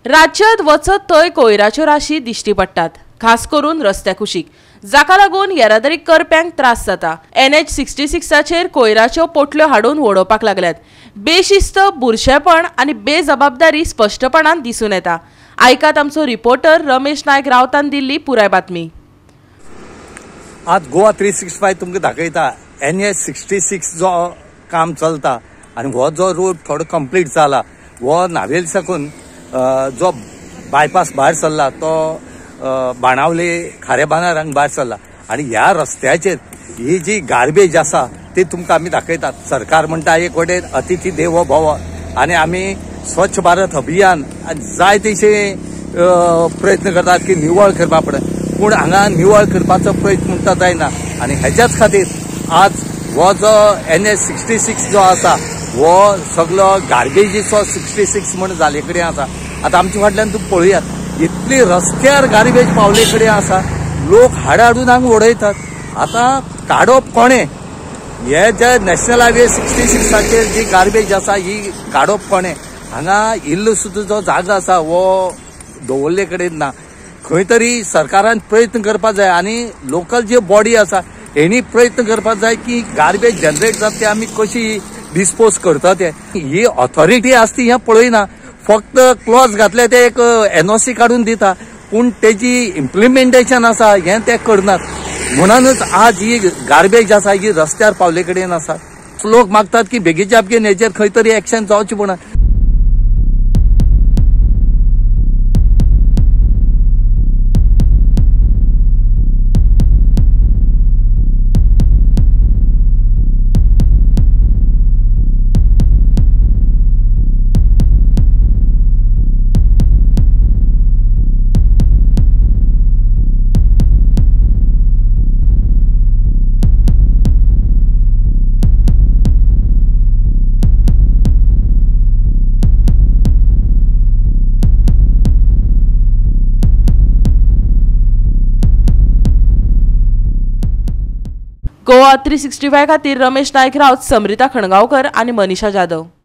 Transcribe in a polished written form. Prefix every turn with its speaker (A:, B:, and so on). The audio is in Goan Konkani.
A: राज्यांत वचत थंय कोयराच्यो राशी दिश्टी पडटात, खास करून रस्त्या कुशीक, जाका लागून येरादारी करप्यांक त्रास जाता। NH 66चेर कोयराच्यो पोटल्यो हाडून वडोवपाक लागल्यात। बेशिस्त, बुरशेपण आनी बेजबाबदारी स्पश्टपणान दिसून येता। आयकात आमचो रिपोर्टर रमेश नायक रावतान दिल्ली पुराय बातमी।
B: आज गोवा 365 तुमकां दाखयता NH 66 जो काम चलता आनी हो जो रोड थोडो कंप्लीट जाला, हो नावेल साकून जो बायपास भायर सरला तो बाणावले खारे बांदार हांगा भायर सरला आनी ह्या रस्त्याचेर ही जी गार्बेज आसा ती तुमकां आमी दाखयतात। सरकार म्हणटा एक वटेन अतिथी देवो भव आनी आमी स्वच्छ भारत अभियान जाय तशे प्रयत्न करतात की निवळ करपा पडटा, पूण हांगा निवळ करपाचो प्रयत्न म्हणटा जायना आनी हेच्याच खातीर आज हो जो NH 66 जो आसा हो सगलो गार्बेजीचो 66 म्हण जाले कडेन आसा। आतां आमच्या फाटल्यान तुमी पळयात, इतली रस्त्यार गार्बेज पावले कडेन आसा, लोक हाड हाडून हांगा उडयतात। आतां काडप कोणें? हे जे नॅशनल हायवे 66चेर जी गार्बेज आसा ही काडप कोणें? हांगा इल्लो सुद्दां जो जागो आसा हो दवरले कडेन ना। खंय तरी सरकारान प्रयत्न करपाक जाय आनी लोकल जे बॉडी आसा हेणी प्रयत्न करपाक जाय की गार्बेज जनरेट जाता ते आमी कशी डिस्पोज करता ते। ही ऑथॉरिटी आसा ती हें पळयना, फक्त क्लॉज घातले ते एक NOC काडून दिता, पूण तेजी इम्प्लिमेंटेशन आसा हें ते करनात। म्हणूनच आज ही गार्बेज आसा ही रस्त्यार पावले कडेन आसा। लोक मागतात की बेगीच्या बेगीन हेचेर खंय तरी एक्शन जावचें म्हणून।
A: गोवा 365 खातीर रमेश नायक राऊत, समृता खणगांवकर आनी मनीषा जाधव।